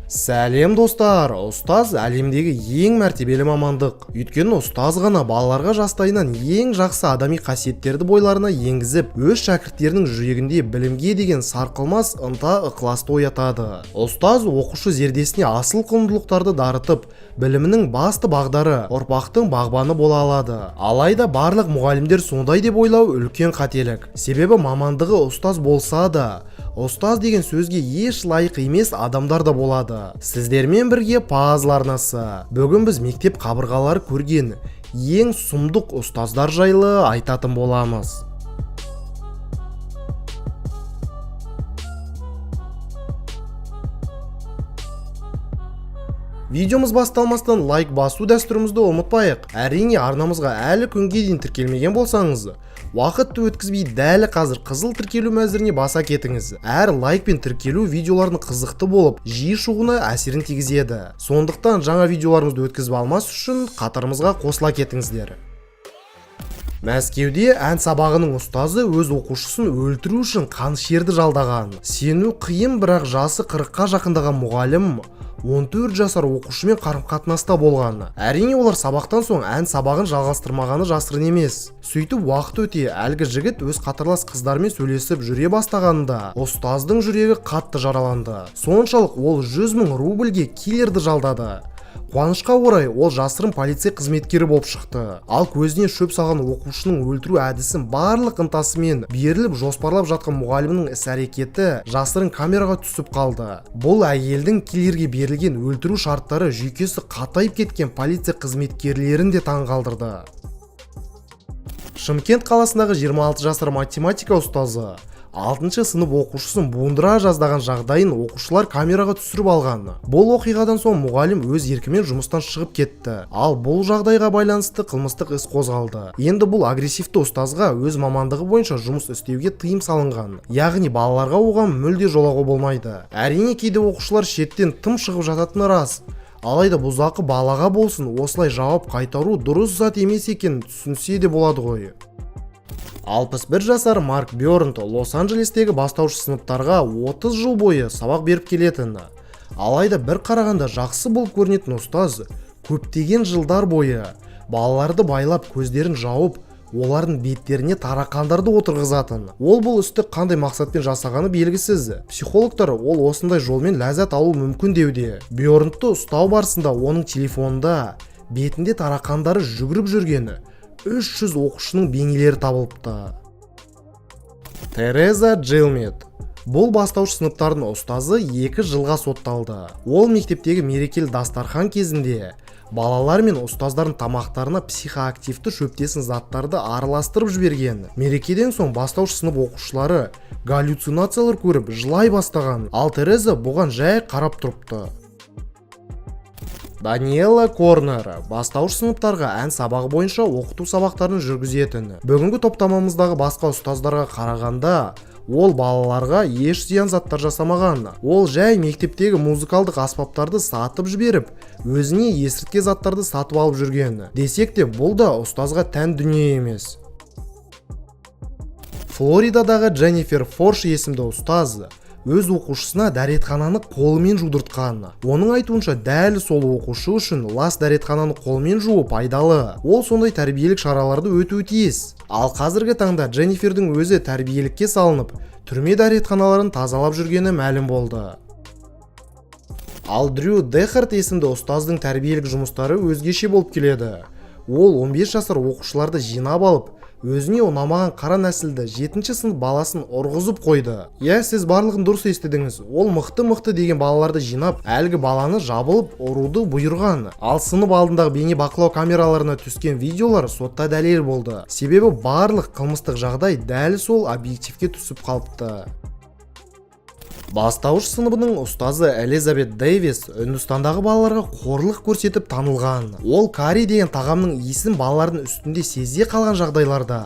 Сәлем, достар! Ұстаз — әлемдегі ең мәртебелі мамандық. Өйткені ұстаз ғана балаларға жастайынан ең жақсы адами қасиеттерді бойларына енгізіп, өз шәкірттерінің жүрегінде білімге деген сарқылмас ынта ықыласты оятады. Ұстаз оқушы зердесіне асыл құндылықтарды дарытып, білімінің басты бағдары, ұрпақтың бағбаны бола алады. Алайда барлық мұғалімдер сондай деп ойлау үлкен қателік. Себебі мамандығы ұстаз болса да, ұстаз деген сөзге еш лайық емес адамдар да болады. Сіздермен бірге Пазл арнасы. Бүгін біз мектеп қабырғалары көрген ең сұмдық ұстаздар жайлы айтатын боламыз. Видеомыз басталмастан лайк басу дәстүрімізді ұмытпайық. Әрине, арнамызға әлі күнге дейін тіркелмеген болсаңыз, уақытты өткізбей дәл қазір қызыл тіркелу мәзіріне баса кетіңіз. Әр лайк пен тіркелу видеолардың қызықты болып, жиі шығуына әсерін тигізеді. Сондықтан жаңа видеоларымызды өткізіп алмас үшін қатарымызға қосыла кетіңіздер. Мәскеуде ән сабағының ұстазы өз оқушысын өлтіру үшін қанішерді жалдаған. Сену қиын, бірақ жасы 40-қа жақындаған мұғалім 14 жасар оқушымен қарым-қатынаста болған. Әрине, олар сабақтан соң ән сабағын жалғастырмағаны жасырын емес. Сөйтіп уақыт өте әлгі жігіт өз қатарлас қыздармен сөйлесіп жүре бастағанында ұстаздың жүрегі қатты жараланды. Соншалық ол 100 мың рубльге киллерді жалдады. Қуанышқа орай, ол жасырын полиция қызметкері болып шықты. Ал көзіне шөп салған оқушының өлтіру әдісін барлық ынтасымен беріліп жоспарлап жатқан мұғалімнің іс-әрекеті жасырын камераға түсіп қалды. Бұл әйелдің киллерге берілген өлтіру шарттары жүйкесі қатайып кеткен полиция қызметкерлерін де таңғалдырды. Шымкент қаласындағы 26 жасар математика ұстазы 6 сынып оқушысын буындыра жаздаған жағдайын оқушылар камераға түсіріп алған. Бұл оқиғадан соң мұғалім өз еркімен жұмыстан шығып кетті. Ал бұл жағдайға байланысты қылмыстық іс қозғалды. Енді бұл агрессивті ұстазға өз мамандығы бойынша жұмыс істеуге тыйым салынған. Яғни балаларға оған мүлде жолауға болмайды. Әрине, кейде оқушылар шеттен тым шығып жататыны рас. Алайда бұзақы балаға болсын осылай жауап қайтару дұрыс зат емес екенін түсінсе де болады ғой. 61 жасар Марк Бёрнт Лос-Анджелестегі бастауыш сыныптарға 30 жыл бойы сабақ беріп келетін. Алайда бір қарағанда жақсы болып көрінетін ұстаз көптеген жылдар бойы балаларды байлап, көздерін жауып, олардың беттеріне тарақандарды отырғызатын. Ол бұл істі қандай мақсатпен жасағаны белгісіз. Психологтар ол осындай жолмен ләззат алуы мүмкін деуде. Бёрнтті ұстау барысында оның телефонында бетінде тарақандары жүгіріп жүргені 300 оқушының бейнелері табылыпты. Тереза Джилмет. Бұл бастауыш сыныптардың ұстазы 2 жылға сотталды. Ол мектептегі мерекелі дастархан кезінде балалар мен ұстаздардың тамақтарына психоактивті шөптесін заттарды араластырып жіберген. Мерекеден соң бастауыш сынып оқушылары галлюцинациялар көріп, жылай бастаған. Ал Тереза бұған жай қарап тұрыпты. Даниэла Корнер бастауыш сыныптарға ән сабағы бойынша оқыту сабақтарын жүргізетін. Бүгінгі топтамамыздағы басқа ұстаздарға қарағанда ол балаларға еш зиян заттар жасамаған. Ол жай мектептегі музыкалдық аспаптарды сатып жіберіп, өзіне есірткі заттарды сатып алып жүрген. Десек те, бұл да ұстазға тән дүние емес. Флоридадағы Дженнифер Форш есімді ұстаз өз оқушысына дәретхананы қолымен жудыртқан. Оның айтуынша, дәл сол оқушы үшін лас дәретхананы қолмен жуу пайдалы. Ол сондай тәрбиелік шараларды өтуі тиіс. Ал қазіргі таңда Дженнифердің өзі тәрбиелікке салынып, түрме дәретханаларын тазалап жүргені мәлім болды. Ал Дрю Дехарт есімді ұстаздың тәрбиелік жұмыстары өзгеше болып келеді. Ол 15 жасар оқушыларды жинап алып, өзіне ұнамаған қара нәсілді 7 сынып баласын ұрғызып қойды. Иә, сіз барлығын дұрыс естідіңіз. Ол мықты-мықты деген балаларды жинап, әлгі баланы жабылып ұруды бұйырған. Ал сынып алдындағы бейне бақылау камераларына түскен видеолар сотта дәлел болды. Себебі барлық қылмыстық жағдай дәл сол объективке түсіп қалыпты. Бастауыш сыныбының ұстазы Элизабет Дэвис Үндістандағы балаларға қорлық көрсетіп танылған. Ол карри деген тағамның иісін балалардың үстінде сезе қалған жағдайларда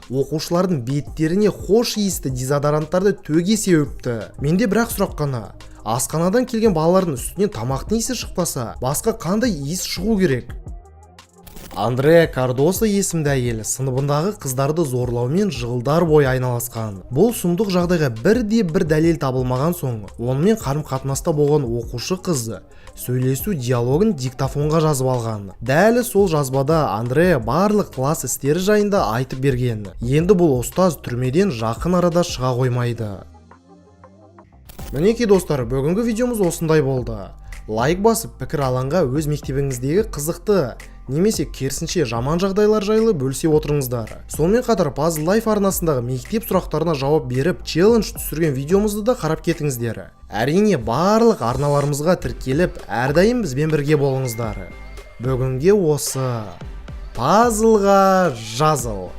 оқушылардың беттеріне хош иісті дезодоранттарды төге сеуіпті. Менде бірақ сұрақ қана. Асханадан келген балалардың үстінен тамақтың иісі шықпаса, басқа қандай иіс шығу керек? Андреа Кардоса есімді әйел сыныбындағы қыздарды зорлаумен жылдар бойы айналысқан. Бұл сұмдық жағдайға бірде бір дәлел табылмаған соң, онымен қарым қатынаста болған оқушы қыз сөйлесу диалогын диктофонға жазып алған. Дәл сол жазбада Андреа барлық класс істері жайында айтып берген. Енді бұл ұстаз түрмеден жақын арада шыға қоймайды. Мінекей, достар, бүгінгі видеомыз осындай болды. Лайк басып, пікір алаңға өз мектебіңіздегі қызықты немесе керісінше жаман жағдайлар жайлы бөлісе отырыңыздар. Сонымен қатар Пазл Лайф арнасындағы мектеп сұрақтарына жауап беріп, челлендж түсірген видеомызды да қарап кетіңіздер. Әрине, барлық арналарымызға тіркеліп, әрдайым бізбен бірге болыңыздар. Бүгінге осы. Пазлға жазыл.